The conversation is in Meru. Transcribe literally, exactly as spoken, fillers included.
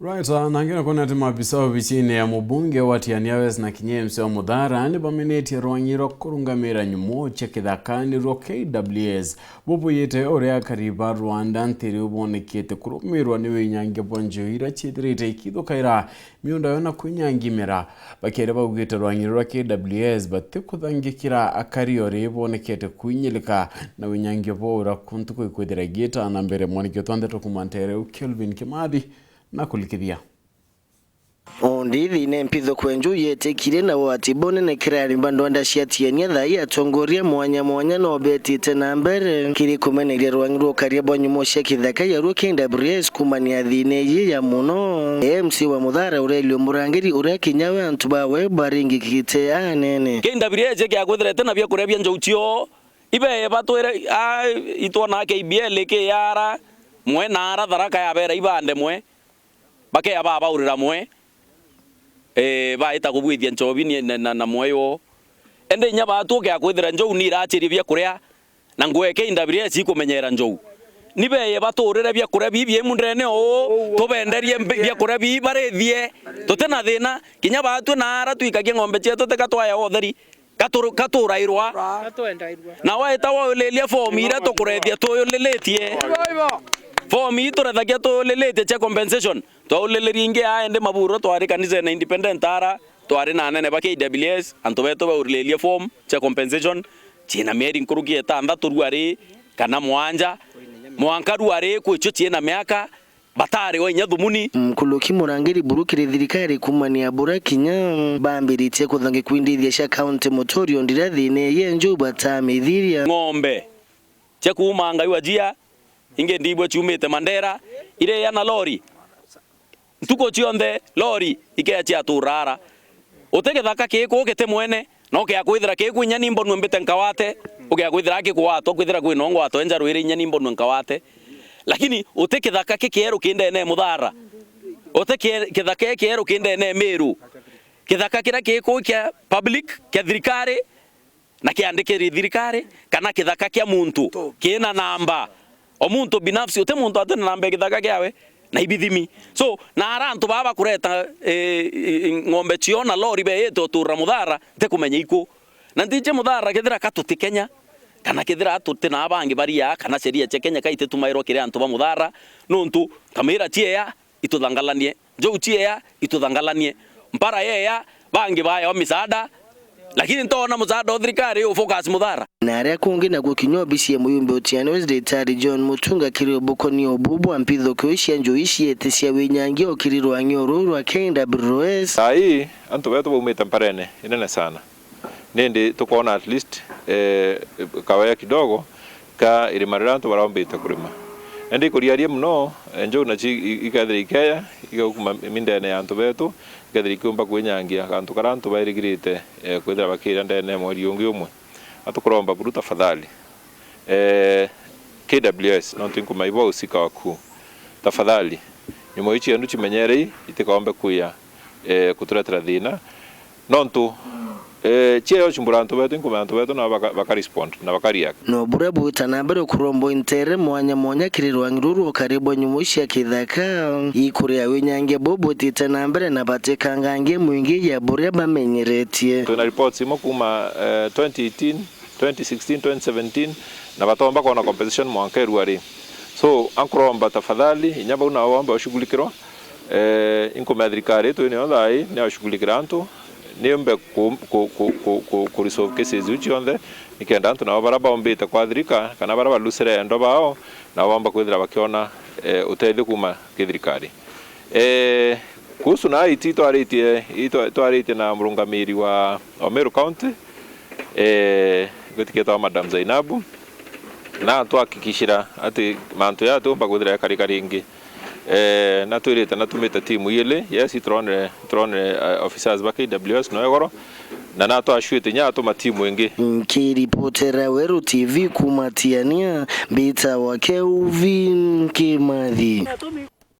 Right, ah, na ngina kwona ati maabisa obisine ya mubunge wa Tiania West na kinya M C wa Muthara ni bamenetie rwang'i rwa kurungamira nyumo cia kithaka, niruo K W S. Bubuyite uria akari ba Rwanda ntiri ubonekete kurumirwa ni winyangia bwa njuu iria ciithirite ikithukaira miunda yo na kwinyangia imera. Bakiaria baugite rwang'i rwa K W S batikuthangikira akari ori bonekete kwinyilika na winyangia bwa ura kuntu kwikwithira igita na mbere. Mwaniki utwa ndeto kuma ntere u Kelvin Kimathi na kulikithia. Undi thiine mpithuku e njuu yetikire na ugwati bunene kiri arimi ba ndwanda cia Tiania thaa ii atongoria mwanya mwanya no betite na mbere kiri kumeneria rwang'i rwa ukaria bwa nyumo cia kithaka yaruo K W S kumania thiine iji ya muno. M C wa Muthara uria Elio Murangiri uria kinya we antu bawe baringikite anene. K W S ikiakwithirete na biakuria bia njou cio, ibe batwire, a, itwona K B L ikiara mwe na ara Tharaka yabera ibande mwe. Bakea babaurira mwe, ee, baita kubwithia nchobi ni, na, na, na mwe yo. Ende inya baatu ukeakwithira njou ni irachirie biakuria, na nguo ya K W S ikumenyera njou. Ni beye baturire biakuria bibi imu ndene uu, tubenderie mbi-, biakuria bibi barithie. Tuti na thina, kinya baatu na ara twikagia ng'ombe cietu tika twaya utheri. Katu-, katurairwa. Na waita wauliliria fomu iria tukurethia tuyulilitie. Fomu ii turethagia tuyulilitie cia compensation. Twaulilirie ingi aa indi Maburo twari kanisene independent ara, twari na anene ba K W S, antu betu baulilirie fomu cia compensation, ciina mieri nkuruki ya itanthatu ruari, kana mwanja, mwanka ruari kwicio ciina miaka, batari o inya thumuni. Nkuruki murangiri buru kiri thirikari kumania bura kinya bambiritie kuthangikua indithia cia kaunti muturio ndira thiine ye njuu batamithiria. Ng'ombe cia kuuma Ngai wa Jia, ingi ndibwe ciumite Mandera, iria na lori. Ntuku cionthe lori ikeya ciaturara. Uti githaka kiku giti mwene, na ukeakwithira kiku inya ni mbonue mbite nkawate, ukeakwithira akigwatwa, kwithira kwina ngwato enjarwire inya ni mbonue nkawate. Lakini uti kithaka kikieru kindene Muthara. Uti kie-, kithaka kikieru kindene Miru. Kithaka kiria kiku kia public, kia thirikari, na kiandikiri thirikari, kana kithaka kia muntu kina namba. O muntu binafsi, uti muntu ati na namba ya kithaka kiawe na ibithimi. So, na ara antu baa bakureta, eh, eh, ng'ombe cio na lori beete uturira Muthara, ntikumenya iku. Na ntiji Muthara kethira ka tuti Kenya, kana kethira tuti na bangi baria, kana sheria cia Kenya ka ititumairwa kiri antu ba Muthara, nontu nkamira ciea ituthangalanie, njou ciea ituthangalanie, mpara yeya, bangi baewa misaada, lakini ntoona musaada o thirikari u focus Muthara. Na aria kungi nakuo kinya obisi ya muyumbe utiani West Daktari John Mutunga kiri ubukoni ubu bwa mpithuku cia njuu iciete cia winyangia ukiri rwang'i uru rwa K W S. Saa ii, antu betu baumite mparene inene sana. Nindi tukoona at least, eh, kawea kidogo ka irima riria antu baraumbite kurima. Indi ikuriaria mono, eh, njuu nacio i-, ikethira ikeya, igakuma mindene ya antu betu, ikethira ikiumba kwinyangia gantu karia antu bairigirite, eh, kwithira bakiria ndene mweri ungi umwe. Atukuromba buru tafadhali. Eh, K W S, nontu inkumenya ibo usika waku. Tafadhali, nyumo ici cienu cimenyerei, itikaombe kuya, eh, kuturetera thina. Nontu, eh, ciea ucumbura antu betu, inkumenya antu betu nabo baka, baka respond na baka react. No buria bwita na mbere kurombwa intere mwanya mwanya kiri rwang'i ruru ukari bwa nyumo cia kithaka, ikuria winyangia buu bwitite na mbere na batikangangia mwingi ya buria bamenyeretie. Twina reports imwe kuma, eh, twenty eighteen, twenty sixteen, twenty seventeen, na batoomba kwona compensation mwanka irua ri. So, ankuromba tafadhali, inya bau nabo boomba ushughulikirwa. Eh, inkumenya thirikari itu niyo thaa ii ni ushughulikira antu, niumbe ku, ku, ku, ku, ku, ku resolve cases iu cionthe, nikenda antu nabo baria baumbite kwathirika, kana baria balusire endwa bao, nabo boomba kwithira bakiona, eh, utethio kuma ki thirikari. Eh, kuhusu na iti twaritie, itwa-, twaritie na murungamiri wa, wa Meru County, eh, gwitikitwa Madam Zainabu, na twahakikishira ati mantu jaa tiumba kwithira jakarika ringi. Eh, na twirite na tumite timu ili, yes, turonire, turonire, eh, officers ba K W S no igoro, na na twashuite inya atuma timu ingi. Nkiripotera Weru T V kuma Tiania, mbitawa Kelvin Kimathi.